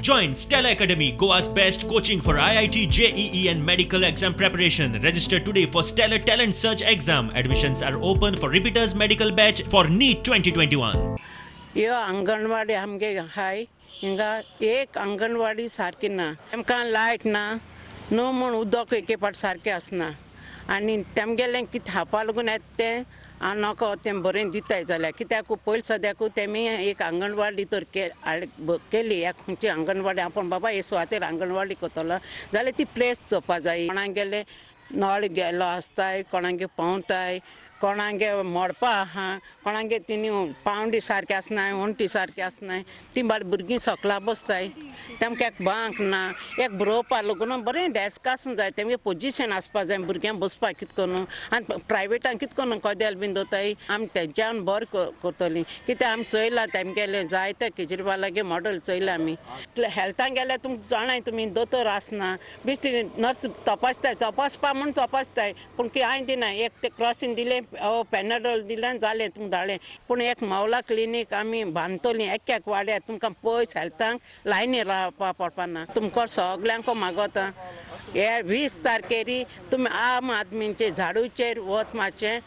Join Stellar Academy, Goa's best coaching for IIT, JEE, and medical exam preparation. Register today for Stellar Talent Search exam. Admissions are open for repeaters medical batch for NEET 2021. ह्यो अंगणवाडी आमगे आहाय हिंगा, एक अंगणवाडी सारकी ना. तेमकां light ना, न्हू म्हूण उदक एके फावट सारकें आसना आनी तेमगेलें कितें खावपा लागून येता तें आनी तें बरें दिताय जाल्यार. कित्याक पयलीं सद्याकू तेमी एक अंगणवाडी तर केली, एक खंयची अंगणवाडी आपूण बाबा हे सुवातेर अंगणवाडी करतलो जाल्यार ती प्लेस चोवपा जाय. कोणागेले नळ गेलो आसताय, कोणागे पोंवताय, कोणागे मोडपा आहा, कोणागे तिणी पावंडी सारकें आसनाय, वण्टी सारकें आसनाय. ती बाल भुरगीं सकला बसताय. तेमकां एक बांक ना, एक बरोवपा लागून बरें डेस्क आसूंक जाय, तेमगे पोजिशन आसपा जाय भुरग्यांक बसपाक. कितें करून आनी प्रायवेटान कितें करून कदेल बीन दवरताय. आमी तेंच्यान बरें करतलीं, कित्याक आमी चोयलां तेमगेलें जायते केजरीवालागे मॉडल चोयलां आमी. हेल्थान गेल्यार तुमकां जाणाय तुमी, दोतोर आसना, बेश्टी नर्स तपासताय, तपासपा म्हूण तपासताय, पूण कांय दिना. एक ते क्रॉसीन दिलें, पॅनाडोल दिलें आनी जालें, तुमकां धाडलें. पूण एक मावला क्लिनीक आमी बांदतलीं एक एक वाड्यार, तुमकां पयस हेल्थांक लायनी रावपा पडपा ना. तुमकां सगल्यांक मागोता, हे 20 तारखेरी तुमी आम आदमींचे झाडूचेर वत मातशें.